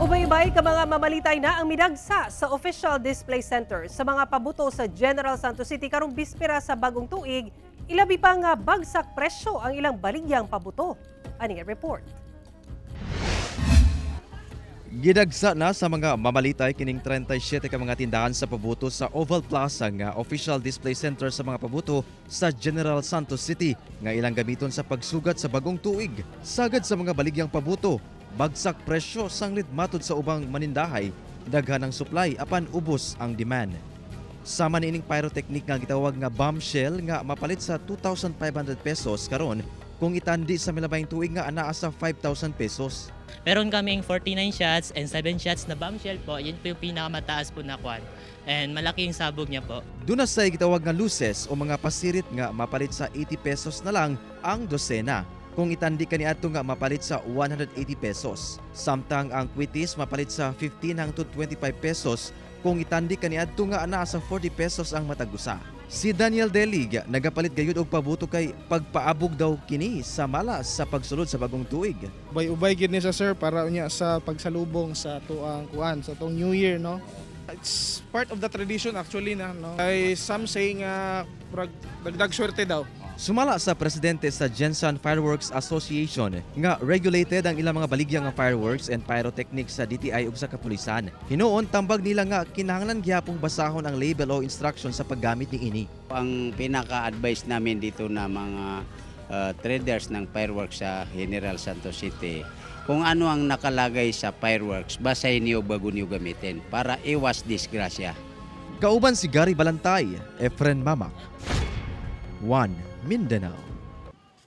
Ubay-ubay ka mga mamalitay na ang midagsa sa Official Display Center sa mga pabuto sa General Santos City karong bispera sa bagong tuig, ilabi pa nga bagsak presyo ang ilang baligyang pabuto. Ani report. Gidagsa na sa mga mamalitay kining 37 ka mga tindahan sa pabuto sa Oval Plaza nga Official Display Center sa mga pabuto sa General Santos City nga ilang gamiton sa pagsugat sa bagong tuig. Sagad sa mga baligyang pabuto, bagsak presyo sanglit matud sa ubang manindahay, daghan ang supply apan ubos ang demand. Sama niining pyrotechnic nga gitawag nga bombshell nga mapalit sa 2,500 pesos karon kung itandi sa milabayng tuig nga anaa sa 5,000 pesos. Meron kaming 49 shots and 7 shots na bombshell po. Yun po yung pinakamataas po na kwan. And malaki yung sabog niya po. Duna say gitawag nga luces o mga pasirit nga mapalit sa 80 pesos na lang ang dosena. Kung itandi kaniadto nga mapalit sa 180 pesos. Samtang ang kwitis mapalit sa 15 hangtod 25 pesos kung itandi kaniadto nga anaa sa 40 pesos ang matag usa. Si Daniel Delig nagapalit gayud og pabuto kay pagpaabog daw kini sa malas sa pagsulod sa bagong tuig. Ubay-ubay gid ni sa, sir, para unya sa pagsalubong sa tuang kuan sa tuang New Year, no? It's part of the tradition actually na, no? Kay some say nga murag dagdag swerte daw. Sumala sa presidente sa Gensan Fireworks Association nga regulated ang ilang mga baligya nga fireworks and pyrotechnics sa DTI ug sa kapulisan. Hinuon tambag nila nga kinahanglan gihapong basahon ang label o instruction sa paggamit niini. Ang pinaka-advice namin dito na mga traders ng fireworks sa General Santos City, kung ano ang nakalagay sa fireworks, basahin niyo bago niyo gamitin para iwas disgrasya. Kauban si Gary Balantay, Efren Mamak. 1 Mindanao.